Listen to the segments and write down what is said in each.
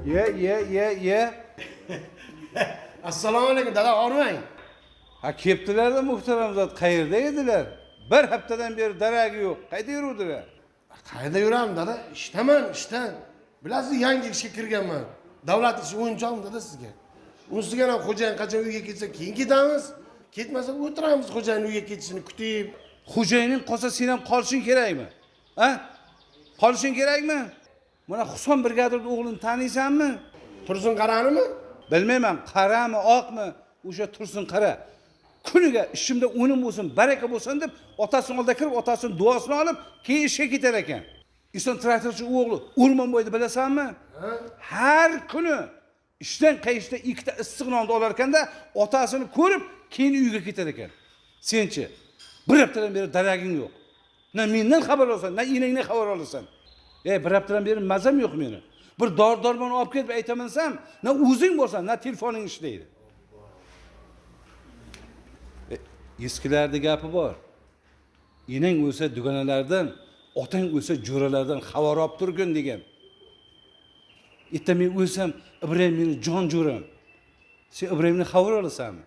Ye ye ye ye. Assalomu alaykum dada, og'rimang. Ha kelibdilar-da muhtaram zot, qayerda edilar? Bir haftadan beri daragi yo'q. Qayda yuruvdilar? Qayerda yuraman dada? Ishdaman, ishda. Bilasiz, yangi ishga kirganman. Davlat ishi o'yinchoqmi dada sizga? Unisiga ham xo'jayin qachon uyga ketsa keyin ketamiz. Ketmasa o'tiramiz xo'jayin uyga ketishini kutib. Xo'jayining qolsa sen ham qolishing kerakmi? A? Qolishing kerakmi? Mana Huson brigadirning o'g'lini taniysanmi? Tursun qaranimi? Bilmayman, qarami, oqmi? O'sha Tursun qara. Kuniga ishimda o'nim bo'lsin, baraka bo'lsin deb otasini oldiga kirib, otasini duosini olib, keyin ishga ketar ekan. Ison traktorchi o'g'li O'rmonboyni bilasanmi? Har kuni ishdan qaytishda ikkita issiq nonni olar ekanda, otasini ko'rib, keyin uyga ketar ekan. Senchi bir haftadan beri daraging yo'q. Na mendan xabar olasan, na enangdan xabar olasan. Ey, bir haftadan beri mazam yo'q meni. Bir dori darmon olib kelib aytaman desam, na o'zing borsan, na telefoning ishlaydi. Eskilarni gapi bor. Enang o'lsa dugonalardan, otang o'lsa jo'ralardan xabar olib turgin degan. Erta men o'lsam, Ibrohim meni jon jo'ram. Sen Ibrohimni xabar olasanmi?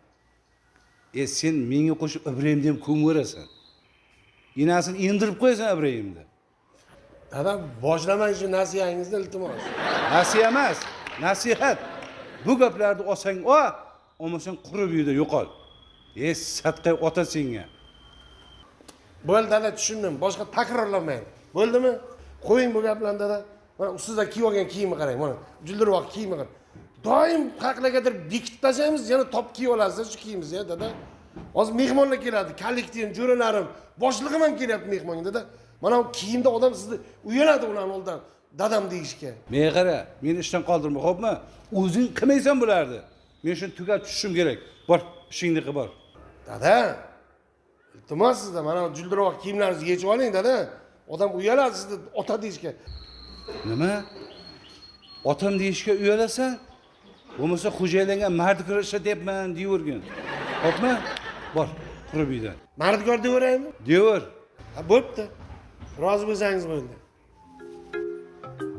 E sen menga qo'shib Ibrohimni ham ko'maverasan. Enasini endirib qo'yasan Ibrohimni. Dada, boshlamang shu nasiyangizni iltimos. Nasiya emas, nasihat. Bu gaplarni olsang ol, olmasang qurib uyda yo'qol. E sadqa ota senga. Bo'ldi dada, tushundim. Boshqa takrorlamang. Bo'ldimi? Qo'ying bu gaplarni dada. Mana ustida kiyib olgan kiyimni qarang, mana juldiroq kiyimni qarang. Doim qayerlargadir bekitib tashlaymiz, yana top kiyib olasiz shu kiyimingizni ya dada. Hozir mehmonlar keladi, kollektivim, jo'ralarim, boshlig'im ham kelyapti mehmonga dada. Mana bu kiyimda odam sizni uyaladi ularni oldidan dadam deyishga. Menga qara, meni ishdan qoldirma, xo'pmi? O'zing qilmaysan bularni. Men shuni tugat tushishim kerak. Bor, ishingni qil bor. Dada, iltimos sizdan mana bu juldiroq kiyimlaringizni yechib oling dada. Odam uyaladi sizni ota deyishga. Nima? Otam deyishga uyalasan? Bo'lmasa xo'jayinga mardikor ishlatyapman deyavergin. Xo'pmi? Bor, qurib uydan. Mardikor deyaveraymi? Deyaver. Ha, bo'pti. Rozi bo'lsangiz bo'ldi.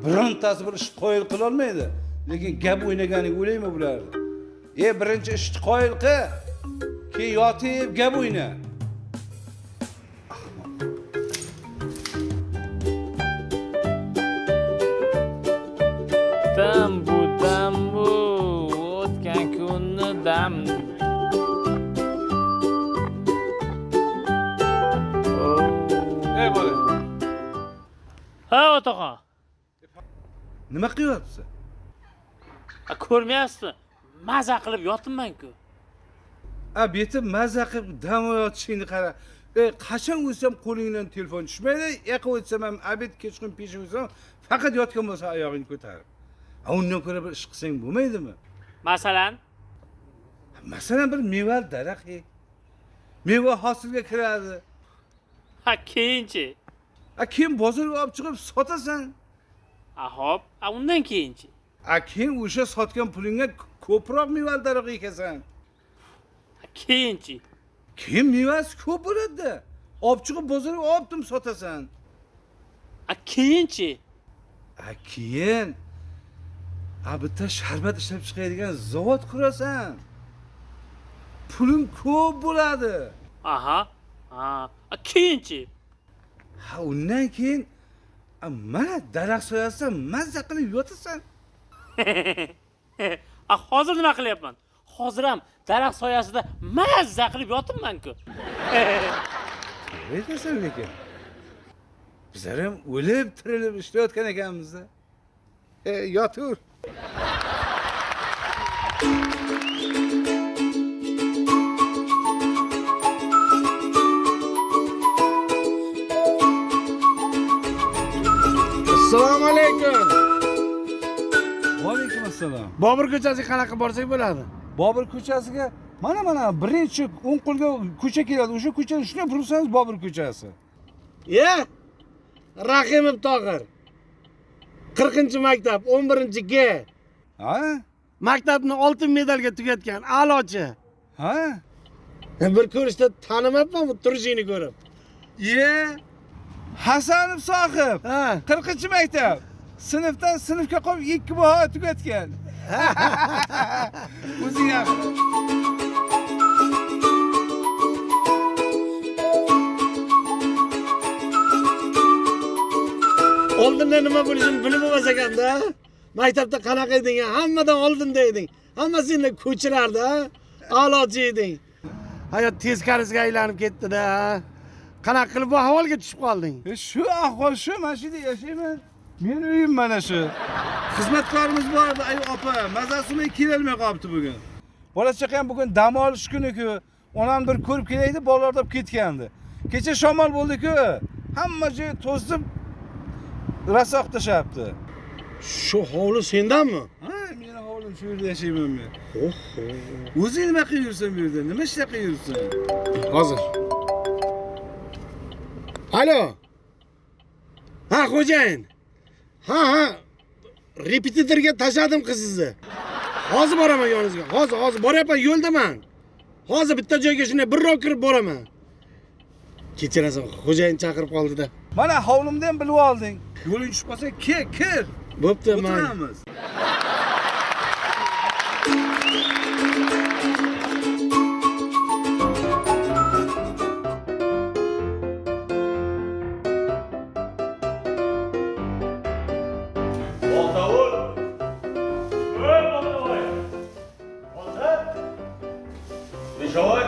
Birontasi bir ishni qoyil qilolmaydi. Lekin gap o'ynaganiga o'ylaymi bularni? E, birinchi ishni qoyil qil, keyin yotib gap o'yna. Dam bu dam bu o'tgan kunni dam. Ey bola, Ha otaxon, nima qilyapsan? ha, ko'rmayapsizmi? Maza qilib yotibman-ku. A beti maza qilib dam yotishingni qara. E, qachon o'lsam qo'lingdan telefon tushmaydi, yaqin o'tsam ham obed, kechqurun peshin o'tsam faqat yotgan bo'lsa oyog'ingni ko'tarib. A undan ko'ra bir ish qilsang bo'lmaydimi? Masalan, Masalan, bir mevali daraxt ek. Meva hosilga kiradi. ha keyinchi. A keyin bozorga olib chiqib sotasan. A hop, a undan keyinchi. A keyin o'sha sotgan pulingga ko'proq mevali daraxt ekasan. Ha keyinchi. Keyin mevasi ko'p bo'ladi-da. Olib chiqib bozorga olib sotasan. A keyinchi. A keyin a bitta sharbat ishlab chiqaradigan zavod qurasan. Puling ko'p bo'ladi. Aha. Ha, a keyinchi. Ha undan keyin a mana daraxt soyasida mazza qilib yotasan. A hozir nima qilyapman? Hozir ham daraxt soyasida mazza qilib yotibman-ku. To'g'ri aytasan lekin. Bizlar ham o'lib tirilib ishlayotgan ekanmiz-da. E, yotur. Bobur ko'chasiga qanaqa borsak bo'ladi? Bobur ko'chasiga mana mana birinchi o'ng qo'lga ko'cha keladi. O'sha ko'chani shunday burilsangiz Bobur ko'chasi. Ye? Rahimov Tohir. 40-maktab, 11-G. Ha? Maktabni oltin medalga tugatgan a'lochi. Ha? Bir ko'rishda tanimabman bu turishingni ko'rib. Ye? Hasanov sohib. Ha. 40-maktab. Sinfdan sinfga qolib 2 baho tugatgan. O'zing yaxshi. Oldinda nima bo'lishini bilib bo'lmas ekanda. Maktabda qanaqa eding? Hammadan oldinda eding. Hamma seni ko'chirardi, ha? A'lochi eding. Hayot teskarisiga aylanib ketdi-da. Qanaqa qilib bu ahvolga tushib qolding? Shu ahvol shu, mana shu yerda yashayman. Meni uyim mana shu. Xizmatkorimiz bor edi, ay opa, mazasi bilan kelolmay qolibdi bugun. Bola chaqa ham bugun dam olish kuni-ku. Onam bir ko'rib kelaydi, bolalar deb ketgandi. Kecha shamol bo'ldi-ku. Hamma joy to'zib rasoq tashlabdi. Shu hovli sendanmi? Ha, meni hovlim, shu yerda yashayman men. Oho. O'zing nima qilib yursan bu yerda? Nima ishlar qilib yursan? Hozir. Alo. Ha, xo'jayin. Ha, ha. Repetitorga tashladim qizingizni. Hozir boraman yoningizga. Hozir, hozir boryapman, yo'ldaman. Hozir bitta joyga shunday birrov kirib boraman. Kechirasan, xo'jayin chaqirib qoldi-da. Mana hovlimda ham bilib olding. Yo'ling tushib qolsa, kel, kir. Bo'pti, mayli. O'tiramiz. Boltavul! Ey Boltavoy! Bolta! Beshovoy!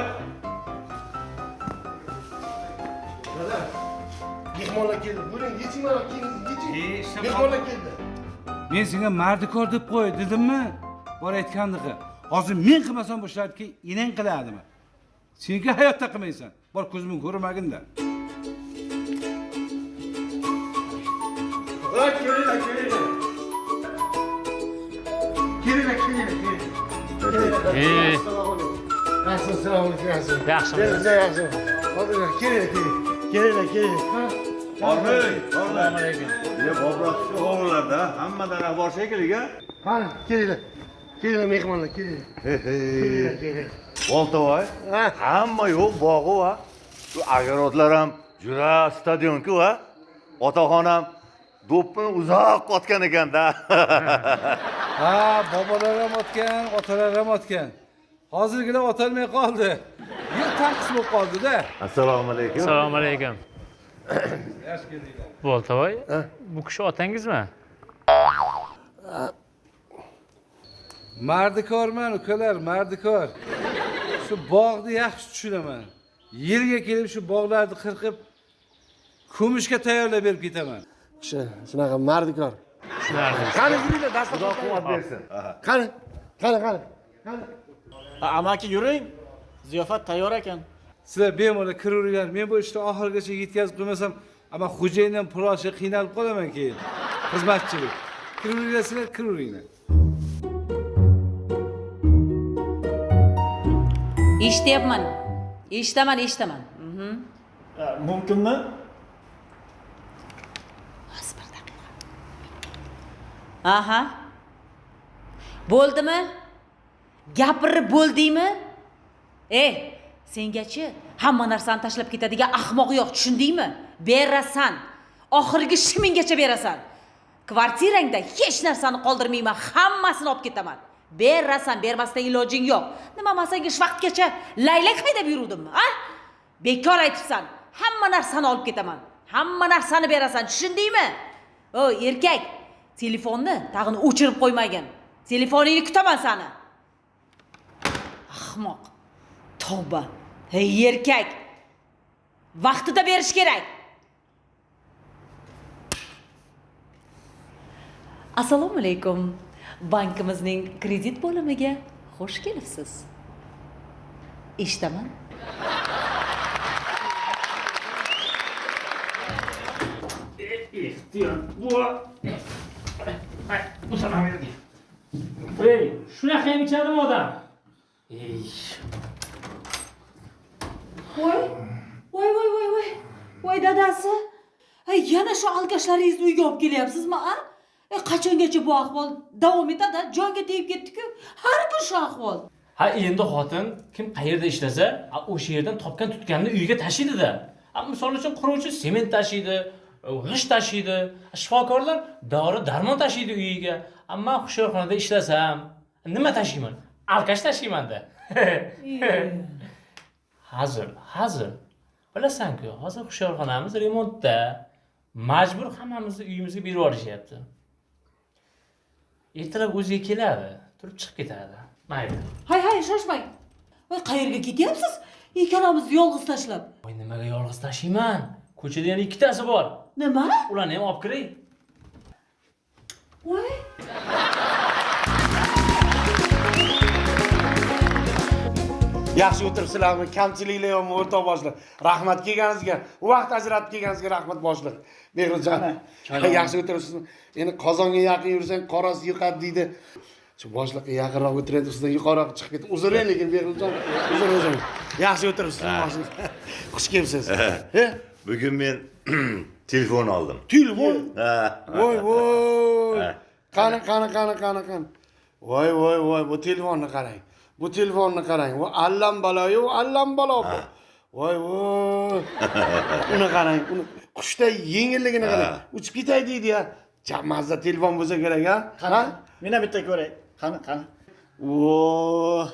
Mehmonlar keldi. Buyuring, yeching mana kiyimingizni yeching. Mehmonlar keldi. Men senga mardikor deb qo'y dedimmi? Bor aytgandiqi. Hozir men qilmasam bu ishlarni keyin enang qiladimi? Senga hayotda qilmaysan. Bor ko'zimga ko'rinmaginda. Ha, kelinglar, kelinglar. Kelinglar, kelinglar, kelinglar. Ey. Assalomu alaykum. Yaxshi, assalomu alaykum, yaxshi. Yaxshimi? Yaxshi, yaxshi. Hozir kelinglar, kelinglar. Kelinglar, kelinglar. Ha? Bormang, Assalomu alaykum. Ya Bobur hovlilarda hamma daraxt bor shekilli, a? Qani, kelinglar. Kelinglar mehmonlar, kelinglar. Kelinglar, kelinglar. Boltavoy, Ha. hamma yo'q bog'i va. Shu огород lar ham juda stadion-ku, va. Otaxon ham do'ppini uzoq otgan ekanda. Ha, bobolar ham otgan, otalar ham otgan. Hozirgilar otolmay qoldi. Yer tanqis bo'lib qoldi-da. Assalomu alaykum. Assalomu alaykum. Yaxshi keldinglar. Boltavoy, bu kishi otangizmi? Mardikorman, ukalar, mardikor. Shu bog'ni yaxshi tushunaman. Yerga kelib shu bog'larni qirqib ko'mishga tayyorlab berib ketaman. Kishi shunaqa mardikor. Tushunarli. Qani yuringlar, dasturxon. Xudo quvvat bersin. Qani, qani, qani. Qani. Ha, amaki yuring. Ziyofat tayyor ekan. Sizlar bemalol kiraveringlar. Men bu ishni oxirigacha yetkazib qo'ymasam, ama xo'jayindan pul olishga qiynalib qolaman keyin. Xizmatchilik. Kiraveringlar sizlar, kiraveringlar. Eshityapman. Eshitaman, eshitaman. Mumkinmi? Hozir bir daqiqa. Aha. Bo'ldimi? Gapirib bo'ldingmi? Ey, sengachi hamma narsani tashlab ketadigan ahmoq yo'q, tushundingmi? Berasan. Oxirgi shiminggacha berasan. Kvartirangda hech narsani qoldirmayman, hammasini olib ketaman. Berasan, bermasdan ilojing yo'q. Nima men senga shu vaqtgacha laylak haydab yuruvdimmi, a? Bekor aytibsan. Hamma narsani olib ketaman. Hamma narsani berasan, tushundingmi? O, erkak, telefonni tag'in o'chirib qo'ymagin. Telefoningni kutaman sani. Ahmoq. Tavba. Hey erkak. Vaqtida berish kerak. Assalomu alaykum. Bankimizning kredit bo'limiga xush kelibsiz. Eshitaman. Ehtiyot bu. Ay, bu sana verdi. Ey, shunaqa ham ichadimi odam? Ey. Voy, voy, voy, voy, voy. Voy dadasi. Ay, yana shu alkashlaringizni uyga olib kelyapsizmi, a? E, qachongacha bu ahvol davom etadi? Jonga tegib ketdi-ku. Har kun shu ahvol. Ha, endi xotin kim qayerda ishlasa, o'sha yerdan topgan tutganini uyiga tashiydi-da. Misol uchun quruvchi sement tashiydi, g'isht tashiydi, shifokorlar dori darmon tashiydi uyiga. Ammo hushyorxonada ishlasam, nima tashiyman? Alkash tashiyman-da. Hazil, hazil. Bilasan-ku, hozir hushyorxonamiz remontda. Majbur hammamizni uyimizga berib yuborishyapti. Ertalab o'ziga keladi, turib chiqib ketadi. Mayli. Hay, hay, shoshmang. Voy, qayerga ketyapsiz? Ikkalamizni yolg'iz tashlab. Voy, nimaga yolg'iz tashiyman? Ko'chada yana ikkitasi bor. Nima? Ularni ham olib kiray. Voy. Yaxshi o'tiribsizlarmi? Kamchiliklar yo'qmi, o'rtoq boshliq? Rahmat kelganingizga, vaqt ajratib kelganingizga rahmat boshliq. Mehrjon, yaxshi o'tiribsizmi? Endi qozonga yaqin yursang qorasi yuqadi deydi. Shu boshliqqa yaqinroq o'tiraydi, ustidan yuqoriroq chiqib ketdi. Uzr lekin Mehrjon, uzr uzr. Yaxshi o'tiribsizmi boshliq? Xush kelibsiz. He? Bugun men telefon oldim. Telefon? Ha. Voy voy. Qani qani qani qani qani. Voy voy voy, bu telefonni qarang. Bu telefonni qarang. Bu allam baloyu, allam balo bu. Voy voy. Uni qarang, uni qushday yengilligini qarang. Uchib ketay deydi ya. Mazza telefon bo'lsa kerak ha? Qani, men ham bitta ko'ray. Qani, qani. O,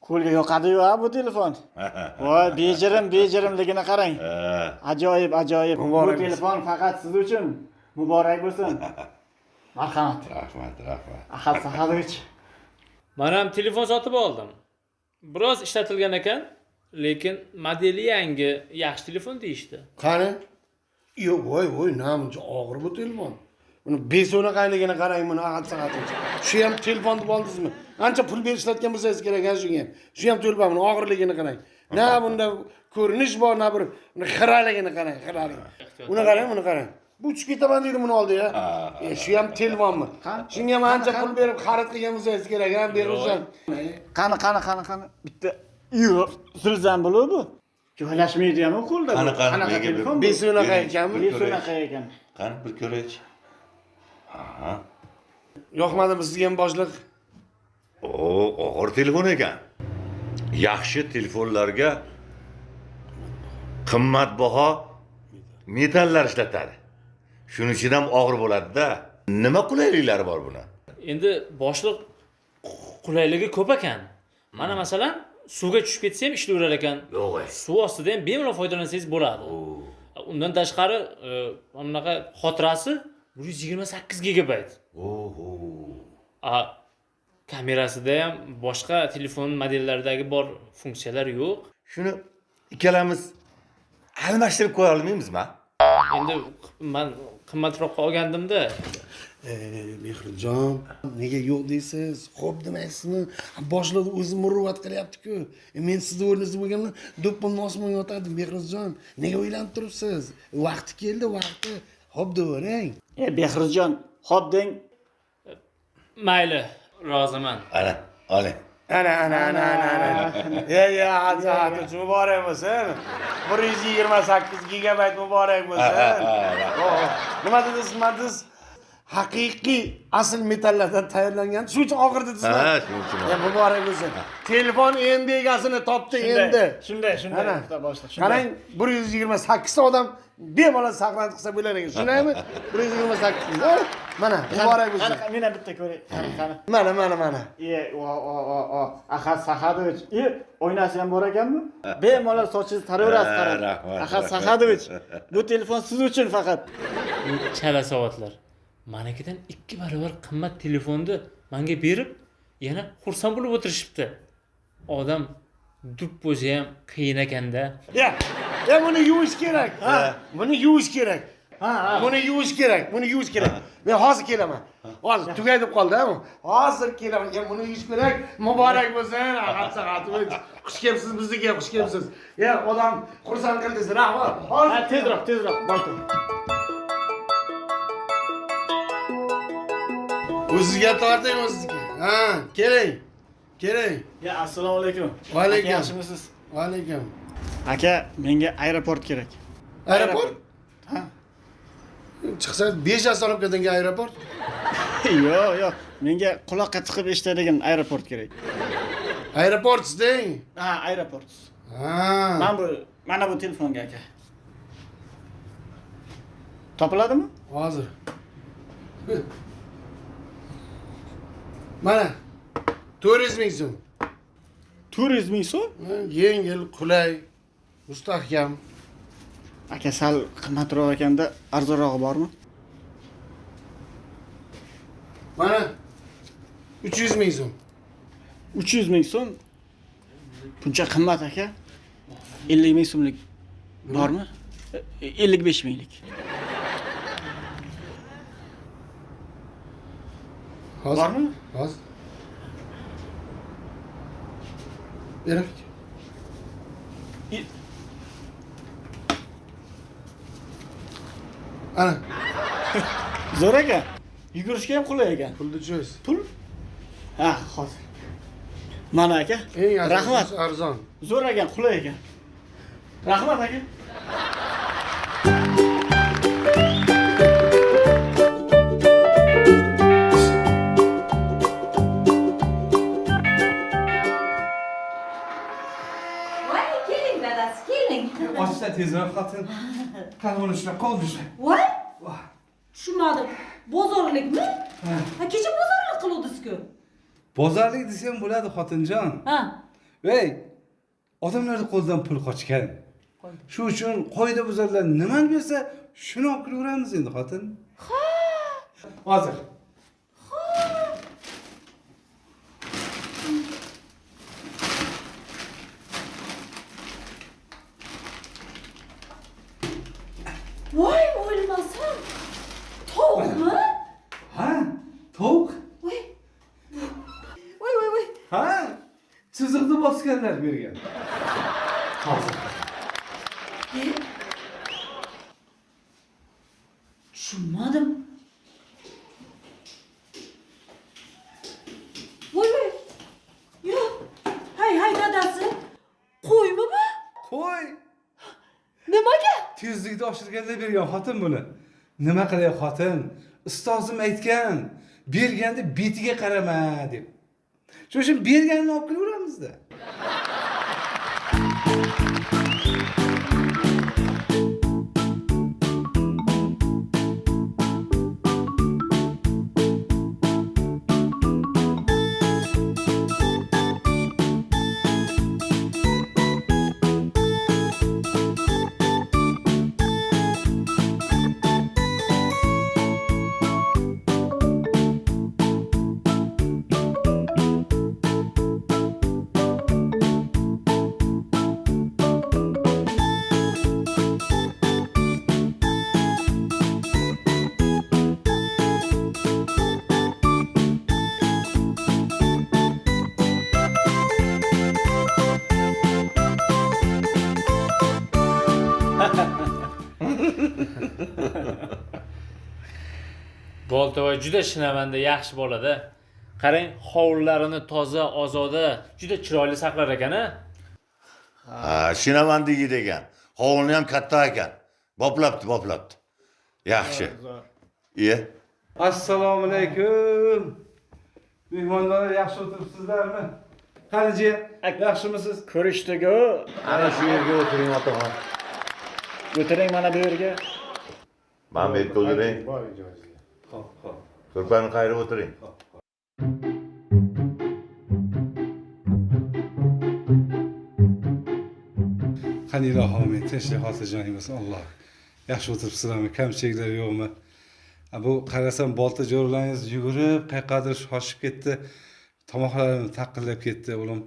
qo'lga yoqadi-yu ha bu telefon. Voy, bejirim, bejirimligini qarang. Ajoyib, ajoyib. Bu telefon faqat siz uchun. Muborak bo'lsin. Marhamat. Rahmat, rahmat. Ahad Saxadovich. Men ham telefon sotib oldim. Biroz ishlatilgan ekan, lekin modeli yangi, yaxshi telefon deyishdi. Qani? Yo'q, voy voy, namuncha og'ir bu telefon. Buni beso'naqayligini qarang buni Ahad Saxadovich. Shu ham telefon deb oldingizmi? Ancha pul berib ishlatgan bo'lsangiz kerak ha shunga. Shu ham telefon, buni og'irligini qarang. Na bunda ko'rinish bor, na bir uni xiraligini qarang, xiraligini. Uni qarang, buni qarang. Bu uchib ketaman deydi buni oldi ya. Shu ham telefonmi? Shunga ham ancha pul berib xarid qilgan bo'lsangiz kerak ha, Beruzjon. Qani, qani, qani, qani. Bitta yo'q, zilzam bo'lib bu. Joylashmaydi ham u qo'lda. Qani, qani, Qanaqa menga bir- telefon bu? Beso'naqa ekanmi? Beso'naqa ekan. Qani bir ko'raychi. Ha. Yoqmadimi sizga ham boshliq? O, og'ir telefon ekan. Yaxshi telefonlarga qimmatbaho metallar ishlatadi. Shuning uchun ham og'ir bo'ladi-da. Nima qulayliklari bor buni? Endi boshliq qulayligi ko'p ekan. Mana masalan, suvga tushib ketsa ham ishlayverar ekan. Yo'q. Suv ostida ham bemalol foydalansangiz bo'ladi. Undan tashqari, bunaqa xotirasi 128 gigabayt. Oho. Kamerasida ham boshqa telefon modellaridagi bor funksiyalar yo'q. Shuni ikkalamiz almashtirib qo'ya olmaymizmi? Endi men qimmatroqqa olgandim-da. Mehrjon, nega yo'q deysiz? Xo'p demaysizmi? Boshliq o'zi muruvvat qilyapti-ku. Men sizni o'rningizda bo'lganimda do'ppimni osmonga otardim, Mehrjon. Nega o'ylanib turibsiz? Vaqti keldi, vaqti. Xo'p devering. Behruzjon, xo'p deng. Mayli, roziman. Ana, oling. Ana, ana, ana, ana, ana. Ya, ya, Hazrat, muborak bo'lsin. 128 gigabayt muborak bo'lsin. Nima dedingiz, nima dedingiz? Haqiqiy asl metallardan tayyorlangan. Shuning uchun og'ir dedingizmi? Ha, shuning uchun. Ya, muborak bo'lsin. Telefon endi egasini topdi endi. Shunday, shunday, Ana. boshliq, shunday. Qarang, 128 ta odam bemalol saqlanib qilsa bo'lar ekan. Shundaymi? 128 ha? Mana, muborak bo'lsin. Qani, men ham bitta ko'ray. Qani, qani. Mana, mana, mana. O, o, o, o. Ahad Saxadovich. Oynasi ham bor ekanmi? Bemalol sochingizni taraverasiz, qarang. Rahmat. Ahad Saxadovich, bu telefon siz uchun faqat. Chala soatlar. Manikidan 2 barobar qimmat telefonni menga berib, yana xursand bo'lib o'tirishibdi. Odam dub bo'lsa ham qiyin ekanda. Ya, ya buni yuvish kerak. Ha, buni yuvish kerak. Ha, ha. Buni yuvish kerak, buni yuvish kerak. Men hozir kelaman. Hozir tugay deb qoldi, ha. Hozir kelaman. Ya buni yuvish kerak. Muborak bo'lsin, Ahad Saxadovich. Xush kelibsiz bizga, xush kelibsiz. Ya odam xursand qildingiz, rahmat. Hozir tezroq, tezroq, bordim. O'zizga torting, o'zizga. Ha, keling. Keling. Ya assalomu alaykum. Va alaykum. Aka, yaxshimisiz? Va alaykum. Aka, menga aeroport kerak. Aeroport? Ha. Chiqsa 5 yoshdan olib kelding aeroport. Yo'q, yo'q. Menga quloqqa tiqib eshitadigan aeroport kerak. Aeroport deng. Ha, aeroport. Ha. Mana bu telefonga aka. Topiladimi? Hozir. Mana 400 ming so'm. 400 ming so'm? Ha, yengil, qulay, mustahkam. Aka, sal qimmatroq ekanda, arzonrog'i bormi? Mana 300 ming so'm. 300 ming so'm? Buncha qimmat aka. 50 ming so'mlik bormi? 55 minglik. Hozir. Bormi? Hozir. Berak. Ana, Zo'r aka. Yugurishga ham qulay ekan. pulni cho'z. Pul? Ha, hozir. Mana aka. Eng Rahmat. arzon. Zo'r ekan, qulay ekan. Rahmat aka. Voy, keling dadasi, keling. Ochsa tezroq xotin. Qani uni shunaqa qoldi shu. Voy. Tushunmadim. Bozorlikmi? Ha, kecha bozorlik qiluvdingiz-ku. Bozorlik desam bo'ladi xotinjon. Ha. Ey, odamlarni qo'lidan pul qochgan. Shu uchun qoida buzarlar nimani bersa, shuni olib kelaveramiz endi xotin. Ha. Hozir. Voy, o'lmasam. Tovuqmi? Ha, tovuq. Voy. Voy, voy, voy. Ha, chiziqni bosganlar bergan. Hozir. Tushunmadim. Voy, voy. Yo'q. Hay, hay dadasi. Qo'ymi bu? Qo'y. Nimaga? Tezlikni oshirganda bergan xotin buni. Nima qilay xotin? Ustozim aytgan, berganda betiga qarama deb. Shuning uchun berganini olib kelaveramizda. Boltovoy juda shinavanda yaxshi bolada. Qarang, hovlilarini toza, ozoda, juda chiroyli saqlar ekan a. Ha, shinavanda yigit ekan. Hovlini ham katta ekan. Boplabdi, boplabdi. Yaxshi. Iye. Assalomu alaykum. Mehmonlar yaxshi o'tiribsizlarmi? Qani jiyan, yaxshimisiz? Ko'rishdik-ku. Ana shu yerga o'tiring otaxon. O'tiring mana bu yerga. Mana bu yerga o'tiring. Bor joyingizga. Xo'p, xo'p. Ko'rpani qayirib o'tiring. Qani ilohim amin, tinchlik xotirjamlik bo'lsin Alloh. Yaxshi o'tiribsizlarmi? Kamchiliklar yo'qmi? Bu qarasam bolta jo'ralaringiz yugurib, qayoqqadir shoshib ketdi. Tomoqlarim taqillab ketdi, o'g'lim.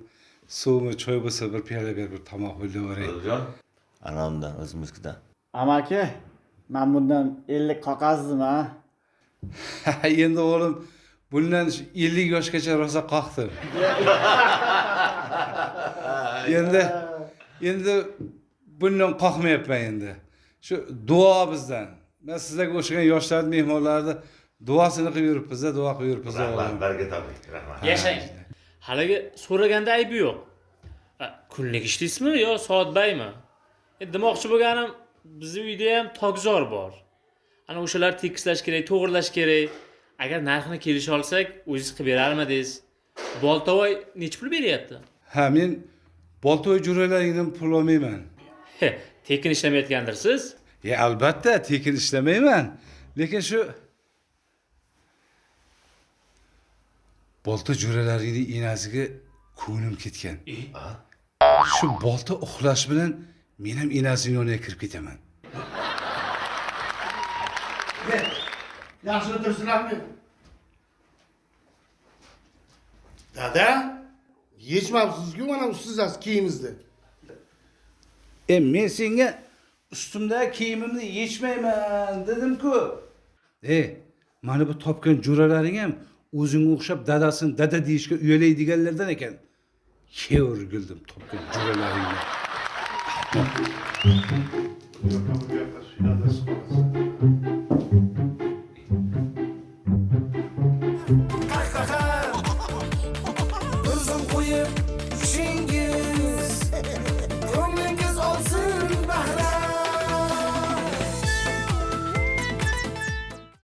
Suvmi, choy bo'lsa bir piyola ber, bir tomoq ho'llaveray. Ana undan o'zimizkidan. Amaki, men bundan 50 qoqasizmi, ha? Endi o'g'lim bundan 50 yoshgacha rosa qoqdim. Endi bundan qoqmayapman endi. Shu duo bizdan. Men sizlarga o'xshagan yoshlarni, mehmonlarni Duosini qilib yuribmiz, duo qilib yuribmiz Rahmat, o'g'lim. baraka toping. Rahmat. Yashang. Haligi so'raganda aybi yo'q. A, kunlik ishlaysizmi yo soatbaymi? Demoqchi bo'lganim, bizni uyda ham tokzor bor. Ana o'shalar tekislash kerak, to'g'irlash kerak. Agar narxini kelisha olsak, o'zingiz qilib berarmidingiz? Boltovoy necha pul beryapti? Ha, men boltoy jo'ralaringdan pul olmayman. He, tekin ishlamayotgandirsiz? Ya albatta tekin ishlamayman. Lekin shu bolta jo'ralaringning enasiga ko'nglim ketgan. Shu bolta uxlash bilan men ham enasining yoniga kirib ketaman. Yaxshi o'tirsinlarmi? Dada, yechmabsiz-ku mana ustingizda kiyimizni. Men senga ustimdagi kiyimimni yechmayman dedim-ku. Mana bu topgan jo'ralaring ham o'zingga o'xshab dadasini dada deyishga uyalaydiganlardan ekan. Kevrgildim topgan jo'ralaringni. O'zim qo'yib ishingiz.